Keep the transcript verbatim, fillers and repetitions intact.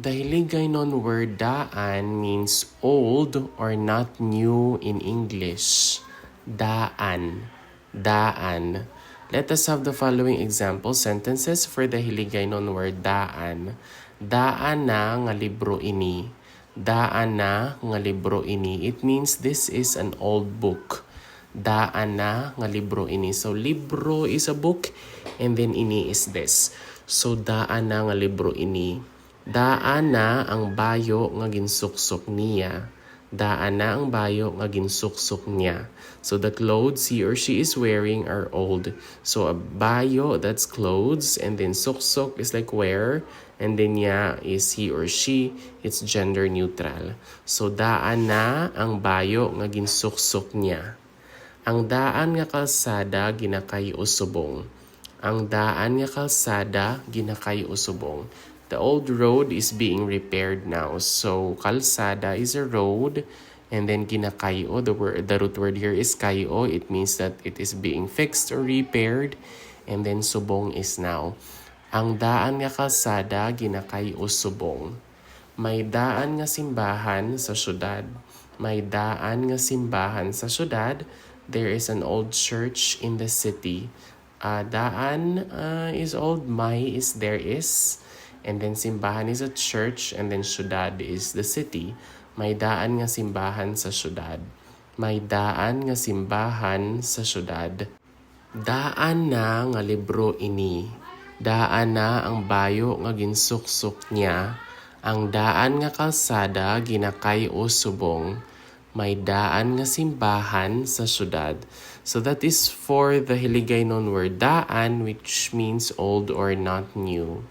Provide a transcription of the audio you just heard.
The Hiligaynon word daan means old or not new in English. Daan. Daan. Let us have the following example sentences for the Hiligaynon word daan. Daan na nga libro ini. Daan na nga libro ini. It means this is an old book. Daan na nga libro ini. So, libro is a book, and then ini is this. So, daan na nga libro ini. Daan na ang bayo nga ginsuksok niya. Daan na ang bayo nga ginsuksok niya. So, the clothes he or she is wearing are old. So, a bayo, that's clothes, and then suksok is like wear, and then niya is he or she, it's gender neutral. So, daan na ang bayo nga ginsuksok niya. Ang daan nga kalsada ginakay-o subong. Ang daan nga kalsada ginakay-o subong. The old road is being repaired now. So, kalsada is a road, and then ginakay-o, the word, the root word here is kay-o. It means that it is being fixed or repaired, and then subong is now. Ang daan nga kalsada ginakay-o subong. May daan nga simbahan sa syudad. May daan nga simbahan sa syudad. There is an old church in the city. Uh, daan uh, is old, may is there is. And then simbahan is a church, and then syudad is the city. May daan nga simbahan sa syudad. May daan nga simbahan sa syudad. Daan na nga libro ini. Daan na ang bayo nga ginsuksok niya. Ang daan nga kalsada ginakay-o subong. May daan nga simbahan sa syudad. So that is for the Hiligaynon word daan, which means old or not new.